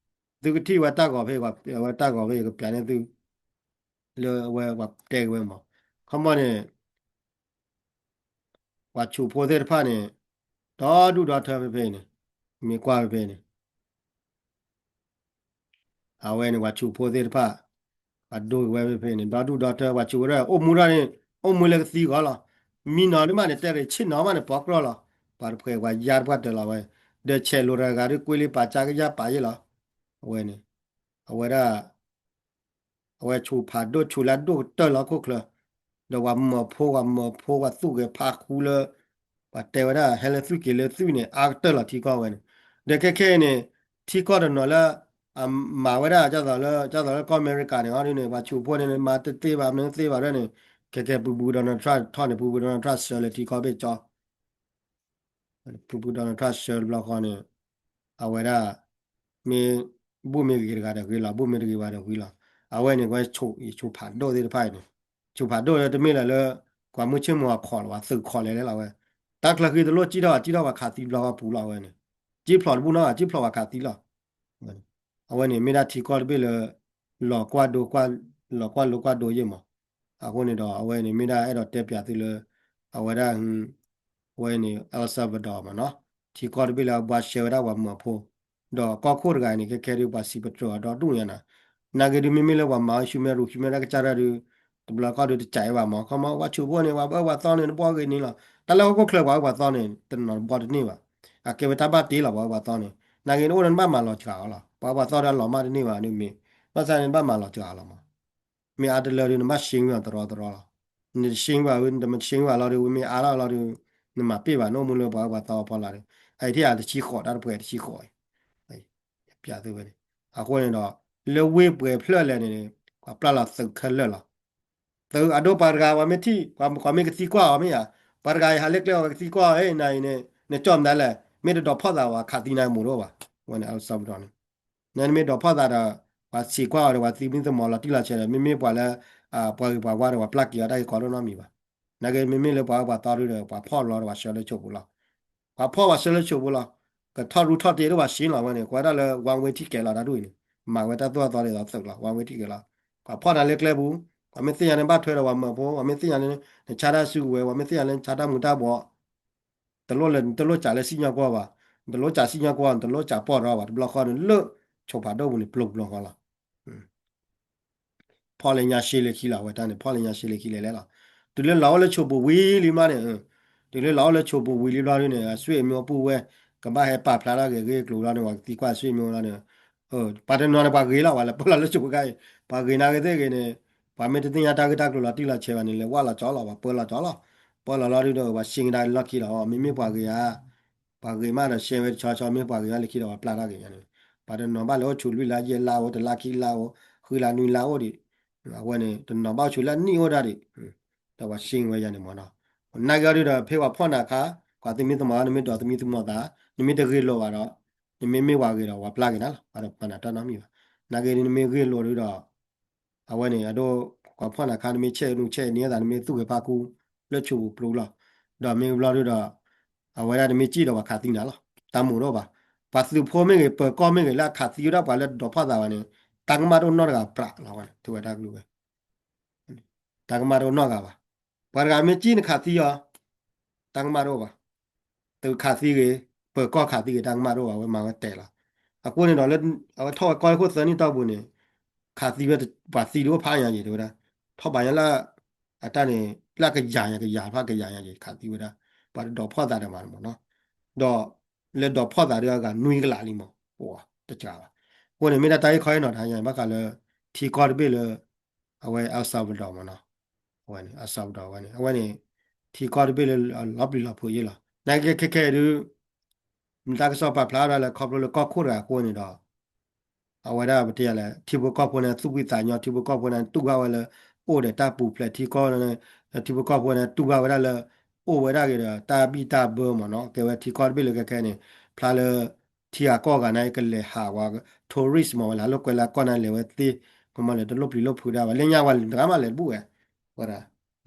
သုကထံၣ်ဝဲတၢ်ဂီၤဖဲ ဝဲတၢ်ဂီၤဖဲ ယကပျးန့ၢ်သု လၢအဝဲပှၤတဲက့ၤဝဲမး ခီမီန့ၣ် ပှၤဆူးဖိသ့ၣ်တဖၣ်န့ၣ် ဒီဒူၣ်ဒီထၢဖဲဖဲန့ၣ် မ့ၢ်ကွၢ်ဖဲဖဲန့ၣ် အဝဲန့ၣ် ပှၤဆူးဖိသ့ၣ်တဖၣ် ပှၤဒိက့ၤဝဲဖဲဖဲန့ၣ် ဒီဒူၣ်ဒီထၢ ပှၤဆူးဖိဒီး အိၣ်မူထီၣ်န့ၣ် အိၣ်မူလၢကသံဂီၢ်လီၤ. မံနီၤဒ်မးန့ၣ် တဲရ့ၣ်ဆ့ၣ်နီၤမးန့ၣ် ပိာ်ကြီလီၤ. ပှၤတဖှဲးပှၤယါတပှၢ်တၢၢ်လီၤဝဲ ဒီးဆဲးလိာ်တဂၤဒီး ကွ့လံပာ်ကၠါကယၢ်ပာ်ယ့ၢ်လီၤ. အဝဲန့ၣ် အဝဲဒၣ် အဝဲဆူးဖးဒိၣ်ဆူးလၢအဒိၣ်ကတၢၢ်လီၤခိၣ်ချၢ, ဒီးပှၤမၢဖိ ပှၤမၢဖိ ပှၤသူၣ်ဂဲၤဖးဃူလၢ ပှၤတဲဝဲဒၣ် ဟဲလၢသွံၣ်က့ၤလၢသွံၣ်န့ၣ် အါကတၢၢ်လီၤထံကီၢ်ဝဲန့ၣ်, ဒီးခဲခဲအံၤန့ၣ် ထံကီၢ်တနီၤလၢ အမၤဝဲဒၣ် ဒ်သိးလၢ ဒ်သိးလၢကီၢ်အမဲရကၤန့ၣ် အီၤဒ်န့ၣ် ပှၤဆူးဖိန့ၣ် မၤတသ့ဘၣ် မၤတသ့ဘၣ်ဒ်န့ၣ်, ခဲခဲပူၤပူၤ Donald Trump ထီၣ်န့ၣ် ပူၤပူၤ Donald Trump စၢၤလၢထံကီၢ်ဘ့ၣ်ကၠီ ပူၤပူၤ Donald Trump စၢၤတဘျီဃီန့ၣ် အဝဲဒၣ် မ့ၢ် ဘူၣ်မ့ၢ်ဂ့ၤတဂၤဒီးဂ့ၤလီၤ, ဘူၣ်မ့ၢ်တဂ့ၤဘၣ်ဒီးဝံၤလီၤ. အဝဲန့ၣ် ကွၢ်ဆိးယဆိးဖးဒိၣ်သ့ၣ်တဖၣ်အံၤန့ၣ်, ဆိးဖးဒိၣ်လၢတမ့ၢ်လၢ လၢ ပှၤမုၢ်ဆ့ၣ်မုၢ်ဂီၤခိးလၢၤဘၣ် သုးခိးလဲၤလဲၤလီၤဝဲ, တၢ်ချၢဃံတလိၣ်စံၣ်ထီၣ်ဘၣ် စံၣ်ထီၣ်ပှၤခးသံတဘျီဃီပူၤလီၤဝဲန့ၣ်, စံၣ်ဖျိးတဘူၣ်နီတဂၤ စံၣ်ဖျိးပှၤခးသံလီၤ. အဝဲန့ၣ် မ့ၢ်ဒၣ်ထံကီၢ်တဘ့ၣ်လၢ လီၤကွၢ်ဒိ လီၤကွၢ်လိကွၢ်ဒိယ့ၢ်မး, အဃိန့ၣ်ဒီး အဝဲန့ၣ် မ့ၢ်ဒၣ်အဲၣ်ဒိးတဲပၠးသုလၢ အဝဲဒၣ် အဝဲန့ၣ် El Salvador မးနီၤ, ထံကီၢ်တဘ့ၣ်လၢအဘှါရှဲဝဲဒၣ်ပှၤမၢဖိ, ဒီးကီၢ်ခိၣ်တဂၤန့ၣ် ခဲခဲဒုး ပှၤစံးပတြၢၤအီၤဒီဒူၣ်ညါနၤ, နာ်က့ဒုး မ့မ့ၢ်လၢပှၤမၤအီၤ human rights human rights ကစၢ်ဒၣ်ဒုး တဘျီခီဒုးတစဲးဘၣ်မး, ခီမီ ပှၤဆူးဖိန့ၣ် ပှၤအၢပှၤသီန့ၣ် နဘှီဂ့ၤန့ၣ်လီၤ, တၢ်လၢဟီၣ်ခိၣ်ချၢပှၤအၢပှၤသီန့ၣ် တနီၤတဘှီတန့ၢ်ဘၣ်, အကဲဝဲတၢ်ဘၣ်တ့လီၤ ပှၤအၢပှၤသီန့ၣ်, နာ်က့နအိၣ်ဒီး နဘၣ်မၤလီၤစှၤအီၤလီၤ, ပှၤအၢပှၤသီဒီးလီၤမၢ်တန့ၢ်ဘၣ်ဒုးမ့ၢ်, ဘၣ်ဆၣ်န့ၣ် နဘၣ်မၤလီၤစှၤအီၤလီၤမး မ့ၢ်အါတလၢဒုး နဘၣ်ရှ့ဝံၤအီၤတရီတရီလီၤ. နတရှ့ဝံၤဘၣ် နတမ့ၢ်ရှ့ဝံၤဘၣ်လီၤဒုး မ့ၢ်အါထီၣ်လီၤဒုး နမၤပ့ၢ်ဘၣ် နအိၣ်မူလၢပှၤအၢပှၤသီအဖီလာ်ဒုး, အအံၤထံၣ်အတဆံဃိး တၢ်တပှဲၤတဆံဃိးအံၤ, ပၠးသုဝဲန့ၣ်, အဃိန့ၣ်ဒီး လၢဝ့ၢ်ပှဲၤဖျၢၣ်လဲၣ်န့ၣ် ပှၤပျၢ်လီၤသုးခဲလၢာ်လီၤ. သုးအဒိပှၤတဂၤ ပှၤမ့ၢ်ထံၣ် ပှၤမ့ၢ်ကသံကွၢ်အီၤမ့ၢ်ဧါ, ပှၤတဂၤအံၤဟးလၢကျဲအီၤ ပှၤကသံကွၢ်အီၤ နၤအံၤန့ၣ် နကၠီၣ်မနုၤလဲၣ်, မ့ၢ်တဒိးဖီၣ်သးဝဲ ခးသံနၤမိၢ်တအိၣ်ဘၣ်, ဝဲန့ၣ် El Salvador န့ၣ် နမ့ၢ်ဒိးဖီၣ်သးဒီး ပှၤစံးကွၢ်အီၤဒီး ပှၤသံမံသမီၤလီၤတံၢ်လီၤဆဲးဒီး မ့မ့ၢ်ပှၤလၢ ပှၤဂ့ၤပှၤဝါဒီး ပှၤပျၢ်က့ၤအီၤတၢ်ဂ့ၢ်ကီဒိၣ်နီတမံၤဘၣ်. နာ်က့ မ့မ့ၢ်လၢပှၤအၢပှၤသီဒုးဒီး ပှၤဖီၣ်ဘျီဒီး ပှၤဆှၢလၢဆိးပူၤလီၤ. ပှၤဖီၣ်ပှၤဆှၢလၢဆိးပူၤလီၤ. ကထီၣ်ရူထီၣ်တ့ၢ်ဒိၣ်ပှၤရှ့လီၤဝဲန့ၣ် ကွၢ်ဒၣ်လၢ one way ticket လီၤ တၢ်ဒူၣ်အံၤန့ၣ် မၤဝဲတၢ်သိၣ်တၢ်သီဒ်သိးသုးလီၤ one way ticket လီၤ. ပှၤဖီၣ်နၤလၢကျဲပူၤ ပှၤမ့ၢ်သ့ၣ်ညါန့ၣ် ဘၣ်ထွဲဒီးပှၤမၢဖိ ပှၤမ့ၢ်သ့ၣ်ညါန့ၣ် နဆါတၢ်စုကဝဲၤ ပှၤမ့ၢ်သ့ၣ်ညါလၢနဆါတၢ်မူၤတၢ်ဘှီး တလိၣ်လၢ နတလိၣ်စးလၢစံၣ်ညီၣ်ကွီၢ်ဘၣ်, နတလိၣ်စးစံၣ်ညီၣ်ကွီၢ် နတလိၣ်စးပီၢ်ထီဘၣ် တဘျီဃီန့ၣ် လၢဆိးဖးဒိၣ်ပူၤန့ၣ် ပျိဘျီဃီလီၤ. ဖီၣ်လၢညါရှ့လၢခံလီၤ အဝဲတၢ်န့ၣ် ဖီၣ်လၢညါရှ့လၢခံလဲၤလဲၤလီၤ. တုၤလၢလီၤအိၣ်လၢဆိးပူၤဝံၤလံမးန့ၣ်, တုၤလၢလီၤအိၣ်လၢဆိးပူၤဝံၤလံဘျီဒုးန့ၣ် အဆွေမျိုးပုၢ်ဝဲၢ် ကဘၣ်ဟဲပာ်ဖျါထီၣ်က့ၤဂ့ၢ်ကျိၤလီၤန့ၣ် ပှၤကသံကွၢ်အဆွေမျိုးလီၤန့ၣ်, ပှၤတနီၤန့ၣ် ပှၤဂ့ၤလီၤ ပှၤလဲၤပၢလီၤလၢဆိးပူၤခါအံၤ ပှၤဂ့ၤနာ်က့သ့ၣ်ဂ့ၤန့ၣ်, ပှၤမ့ၢ်တသ့ၣ်ညါတၢ်ဂ့ၢ်တၢ်ကျိၤလီၤတံၢ်လီၤဆဲးဘၣ်န့ၣ် လဲၤဝၢ်လီၤကၠီလီၤ ပှၤပၢလီၤကၠီလီၤ, ပၢလီၤလီၤဒုးဒီး ပှၤရှ့ကဒါလီၢ်ခံလီၤ မ့မ့ၢ်ပှၤဂ့ၤဧါ ပှၤဂ့ၤမးဒီးရှဲဝဲတဆီဆီ မ့ၢ်ပှၤဂ့ၤမးလၢခံဒီးပှၤပျၢ်တၢ်ဂ့ၤညါန့ၣ်, ပှၤတနီၤဘၣ်လဲၤအိၣ်ဆိးလွံၢ်လါယဲၢ်လါအိၣ် တလါခံလါအိၣ် ဃုလါနွံလါအိၣ်ဒံး, အဝဲန့ၣ် တနီၤဘၣ်အိၣ်ဆိးလၢအနံၣ်အိၣ်ဒၣ်ဒံး, ဒီးပှၤရှ့ဝဲယါန့ၣ်မ့ၢ်နီၤ, နာ်က့အီၤဒုးဒီး ဖဲပှၤဖီၣ်နၤခါ ကွၢ်သမံသမိး နမ့ၢ်ဒိးသမံသမိးသး နမ့ၢ်တဂ့ၢ်လိာ်ဘၣ်ဒီး နမ့မ့ၢ်ပှၤဂ့ၤဒီး ပှၤပျၢ်က့ၤနၤလီၤ ပှၤတပှၤနၤတၢ်နီတမံၤဘၣ်, နာ်က့ဒုး နမ့ၢ်ဂ့ၢ်လိာ်ဒုးဒီး အဝဲန့ၣ် အဒိ ပှၤဖီၣ်နၤခါ နမ့ၢ်ဆဲးနူဆဲးန့ၢ်သး နမ့ၢ်သူၣ်ဂဲၤဖးကူ လၢဆိးပူၤပျိလီၤ, ဒီးမ့ၢ်ဘျီဒုးဒီး အဝဲဒၣ်နမ့ၢ်စံၣ်ဒီးပှၤခးသံနၤလီၤ, တၢ်မိၣ်တအိၣ်ဘၣ်, ပှၤသုးဖိမ့ၢ်ဂ့ၤ ပၢၤကီၢ်မ့ၢ်ဂ့ၤ လၢအခးသံဝဲဒၣ်ပှၤလၢတဒိးဖီၣ်သးဘၣ်န့ၣ် တၢ်ကမၣ်တအိၣ်နီတဂၤပြးလီၤဝဲန့ၣ် ထံၣ်ဝဲတၢ်ကလုၢ်ဝဲ တၢ်ကမၣ်တအိၣ်နီတဂၤဘၣ်, ပှၤတဂၤမ့ၢ်စံၣ်နခးသံအီၤ တၢ်ကမၣ်တအိၣ်ဘၣ် ခးသံဂ့ၤ, ပၢၤကီၢ်ခးသံဂ့ၤ တၢ်ကမၣ်တအိၣ်ဘၣ် အဝဲမၤဝဲတဲာ်လီၤ. အဃိန့ၣ်ဒီး လၢအဝဲထီၣ်ဝဲကီၢ်ဟီၣ်ခိၣ်သၢနံၣ်တီၢ်ပူၤန့ၣ် ခးသံဝဲပှၤသံဒုးအိၣ်ဖးညါက့ၤ တဲဝဲဒၣ်, ထီၣ်ဘးညါလၢ အတၢ်န့ၣ် လၢအကယၤညါ ကယၤဖးကယၤညါက့ၤ ခးသံဝဲဒၣ် ပှၤတဒိးဖီၣ်သးဒီးမးမ့ၢ်နီၤ. ဒီးလၢဒိးဖီၣ်သးဒုးအဂၤနွံကလးလံမး အိၣ်တစှၤဘၣ်. အဃိန့ၣ် မ့ၢ်ဒၣ်တၢ်ဂ့ၢ်ခီအံၤနီၤ တဟါညါ ဘၣ်ဃးလၢ ထံကီၢ်တဘ့ၣ်လၢ အဝဲ El Salvador မ့ၢ်နီၤ, အဝဲန့ၣ် El Salvador ဝဲန့ၣ် အဝဲန့ၣ် ထံကီၢ်တဘ့ၣ်လၢလီၤပျံၤလီၤဖုးယ့ၢ်လီၤ. နာ်က့ခဲခဲဒုး မတၤကစီၣ်ပာ်ဖျါဝဲဒၣ်လၢခီဖျိလၢကီၢ်ခိၣ်တဂၤအဃိန့ၣ်ဒီး အဝဲဒၣ်ပတဲယၤလဲၣ် ထံဖိကီၢ်ဖိန့ၣ် သူၣ်ဖှံသးညီ ထံဖိကီၢ်ဖိန့ၣ် တူၢ်ဘၣ်ဝဲလၢ အိၣ်ဒီးတၢ်ပူၤဖျဲးထံကီၢ်န့ၣ် ထံဖိကီၢ်ဖိန့ၣ် တူၢ်ဘၣ်ဝဲဒၣ်လၢ အိၣ်ဝဲဒၣ်က့ၤဒီးတၢ်ဘံၣ်တၢ်ဘၢမ့ၢ်နီၤ. ကဲဝဲထံကီၢ်တဘ့ၣ်လၢခဲခဲန့ၣ် ဖျါလၢ ထံဂၤကီၢ်ဂၤန့ၣ် ကလဲၤဟးဝဲ tourist မ့ၢ်ဝဲလၢ လိာ်ကွဲလၢအကီၢ်န့ၣ် လဲၤဝဲသ့ မ့ၢ်မ့ၢ်လဲၤတလိၣ်ပျံၤလိၣ်ဖုးဒၣ်ဘၣ် လၢညါဝဲတဂၤမးလဲၤတဘူၣ်ဝဲ ဝဲဒၣ်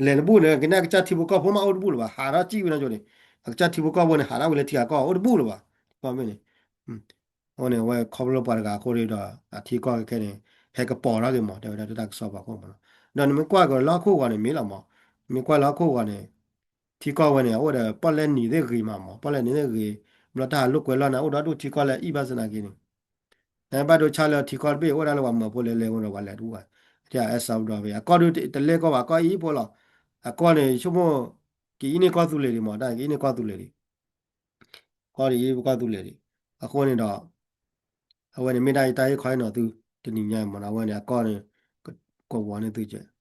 လဲၤတဘူၣ်န့ၣ် ကန့ၣ်အကစၢ်ထံဖိကီၢ်ဖိမးအိၣ်တဘူၣ်လၢၤဘၣ် ဟးထီၣ်စံၣ်ဝဲနီၤကၠိန့ၣ် အကစၢ်ထံဖိကီၢ်ဖိန့ၣ် ဟးထီၣ်ဝဲလၢထံဂၤကီၢ်ဂၤအိၣ်တဘူၣ်လၢၤဘၣ် ထံကီၢ်မ့ၢ်န့ၣ် အဃိန့ၣ် အဝဲခီဖျိပှၤတဂၤအဃိဒီး အထံကီၢ်ခဲခဲန့ၣ် ဟဲကပီၤထီၣ်က့ၤမး တဲဝဲဒၣ်တၢ်ကစီၣ်ပာ်ဖှိၣ်မးနီၤ. ဒီးနမ့ၢ်ကွၢ်က့ၤလၢဟီၣ်ခိၣ်ဂီၤန့ၣ်မ့ၢ်လီၤမး နမ့ၢ်ကွၢ်လၢဟီၣ်ခိၣ်ဂီၤန့ၣ် ထံကီၢ်ဝဲန့ၣ် အအိၣ်ဒီးပီၣ်လဲၣ်နံၤသ့ၣ်ဂ့ၤမးမး ပီၣ်လဲၣ်နံၤသ့ၣ်ဂ့ၤ ဘျီတၢ်ဟးလိာ်ကွဲလီၢ်န့ၣ် အိၣ်ဒီဒူၣ်ထံကီၢ်လၢအအံၣ်ဘၣ်ဆၣ်နာ်က့န့ၣ် နဘၣ်ဒိဆါလၢထံကီၢ်တဘ့ၣ်အိၣ်ဒၣ်လၢပှၤမၢဖိလဲၤလဲၤအိၣ်ဒီးပှၤလဲၤတဘူၣ်ဘၣ် အ El Salvador ဖဲ အကီၢ်ဒုးတလဲကီၢ်ဘၣ် ကီၢ်အံၤဖိလီၤ. အကီၢ်န့ၣ် ဆိကမိၣ် ကအံၣ်န့ၢ်ကီၢ်သူလ့ၤဒံးမး တၢ်ကအံၣ်န့ၢ်ကီၢ်သူလ့ၤဒံး ကီၢ်ဒ်အံၤကီၢ်သူလ့ၤဒံး အဃိန့ၣ်ဒီး အဝဲန့ၣ်မ့ၢ်ဒၣ်ယတၢ်ဟ့ၣ်ခီဟ့ၣ်နီၤသု တနံၤညါမးနီၤ အဝဲန့ၣ်အကီၢ်န့ၣ် ကဝီၤန့ၢ်သုကဲ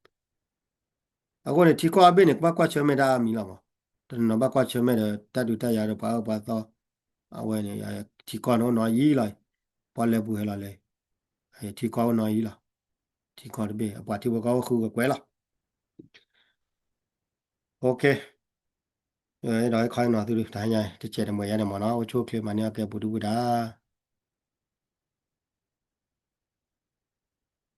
အဃိန့ၣ် ထံကီၢ်အဘ့ၣ်န့ၣ် ကဘၣ်ကွၢ်ဆၢၣ်မဲာ်ဒၣ်အါမံၤလီၤမး, တနီၤနီၤဘၣ်ကွၢ်ဆၢၣ်မဲာ်ဒီး တၢ်ဒုးတၢ်ယၤဒီးပှၤအၢပှၤသီ, အဝဲန့ၣ် ထံကီၢ်န့ၣ်အိၣ်နီၤယံၤလီၤ, ပှၤလဲၤပူၤဟဲလီၤလဲၤ, ထံကီၢ်အိၣ်နီၤယံၤလီၤ, ထံကီၢ်တဘ့ၣ် အပှၤထံဖိကီၢ်ဖိဃုကကွဲးလီၤ. အဲၣ်ဒိးဟ့ၣ်ခီဟ့ၣ်နီၤသု တဟါညါ တစဲးတမှဲၤယါန့ၣ်မးနီၤ, အိၣ်ဆူၣ်အိၣ်ချ့ မၤန့ၢ်အီၣ်ကဲပူၤဒုၣ်ပူၤဒါ